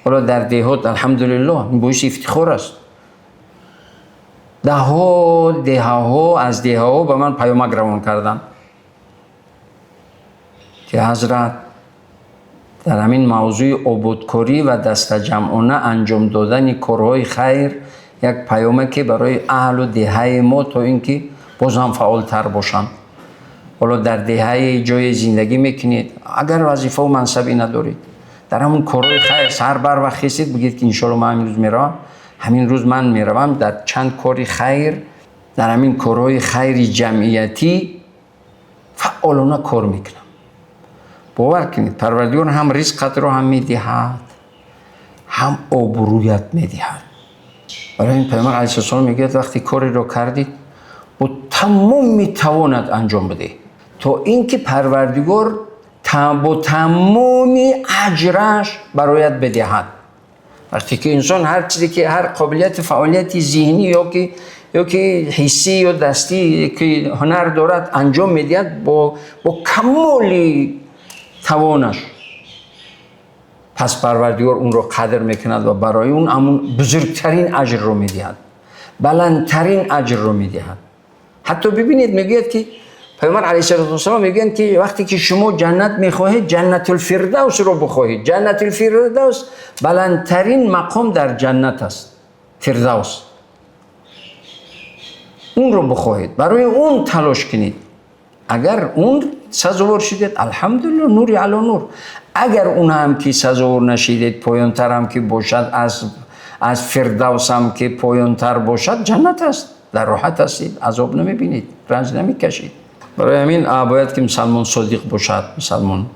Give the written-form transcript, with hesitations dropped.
Ҳоло дар деҳот, алҳамдулиллоҳ, ин боиси ифтихор аст. Даҳҳо деҳаҳо аз деҳаҳо ба ман паёмак равон карданд, ки ҳазрат, дар ҳамин мавзӯи ободкорӣ ва дастаҷамъона анҷом додани корҳои хайр як паёмаке барои аҳлу деҳаи мо, то ин ки боз ҳам фаъолтар бошанд. Ҳоло дар деҳаи ҷое зиндагӣ мекунед, агар вазифаву мансабе надоред, дар ҳамон корҳои хайр саҳар барвақт хестед, бигӯед, ки иншоалло ман ҳамин рӯз меравам, ҳамин рӯз ман меравам дар чанд кори хайр, дар ҳамин корҳои хайри ҷамъиятӣ фаъолона кор мекунам. Бовар кунед, Парвардигор ҳам ризқатро ҳам медиҳад, ҳам обрӯят медиҳад. Барои ин Паёмбар алайҳиссалом мегӯяд: вақте кореро кардед, бо тамоми тавонат анҷом бидеҳ, то ин ки Парвардигор бо тамоми аҷраш бароят бидиҳад. Вақте ки инсон ҳар чизе ки ҳар қобилияти фаъолияти зеҳнӣ ё ки ҳиссӣ ё дастӣ ки ҳунар дорад, анҷом медиҳад бо камоли тавонаш, пас Парвардигор онро қадр мекунад ва барои он ҳамун бузургтарин аҷрро медиҳад, баландтарин аҷрро медиҳад. Ҳатто бибинед, мегӯяд, ки Паёмбар алайҳиссалом мегӯянд, ки вақте ки шумо ҷаннат мехоҳед, Ҷаннатулфирдавсро бихоҳед. Ҷаннатулфирдавс баландтарин мақом дар ҷаннат аст, Фирдавс. Онро бихоҳед, барои он талош кунед. Агар он сазовор шудед, алҳамдулилло, нури ало нур. Агар он ҳам ки сазовор нашидед, поёнтар ҳам ки бошад, аз Фирдавс ҳам ки поёнтар бошад, ҷаннат аст, дар роҳат ҳастед, азоб намебинед, ранҷ намекашед. Барои ҳамин бояд ки мусалмон содиқ бошад, мусалмон.